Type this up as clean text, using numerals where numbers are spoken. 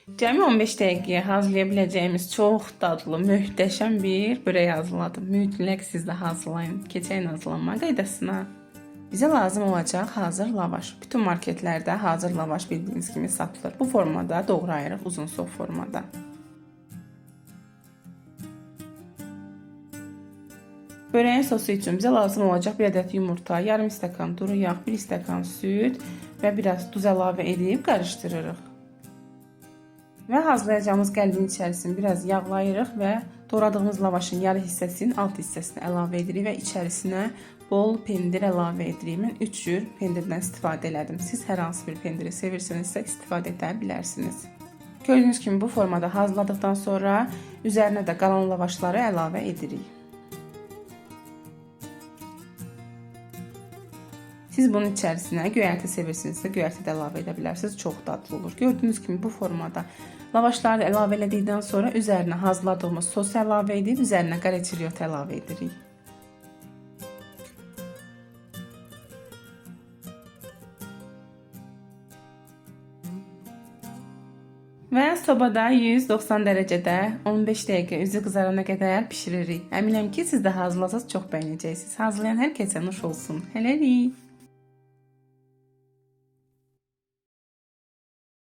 Cəmi 15 dəqiqəyə hazırlaya biləcəyimiz çox dadlı, möhtəşəm bir börək hazırladım. Mütləq siz də hazırlayın. Keçək hazırlanma qaydasına. Bizə lazım olacaq hazır lavaş. Bütün marketlərdə hazır lavaş bildiyiniz kimi satılır. Bu formada doğrayırıq, uzunsov formada. Börəyin sosu üçün bizə lazım olacaq bir ədəd yumurta, yarım stəkan duru yağ, 1 stəkan süd və biraz duz əlavə edib qarışdırırıq. Və hazırlayacağımız qəlbin içərisini biraz yağlayırıq və doğradığımız lavaşın yarı hissəsinin alt hissəsini əlavə edirik və içərisinə bol pendir əlavə edirik. Mən 3 cür pendirdən istifadə elədim. Siz hər hansı bir pendiri sevirsinizsə istifadə edə bilərsiniz. Gördüyünüz kimi bu formada hazırladıqdan sonra üzərinə də qalan lavaşları əlavə edirik. Siz bunun içərisinə göyərti sevirsinizsə göyərti də əlavə edə bilərsiniz. Çox dadlı olur. Gördüyünüz kimi bu formada lavaşları da əlavə elədikdən sonra üzərinə hazırladığımız sosu əlavə edib üzərinə qara çiriyot əlavə edirik. Və sobada 190 dərəcədə 15 dəqiqə üzü qızarana qədər bişiririk. Əminəm ki, siz də hazırlasaz çox bəyənəcəksiniz. Hazırlayan hər kəsə nuş olsun. Hələlik.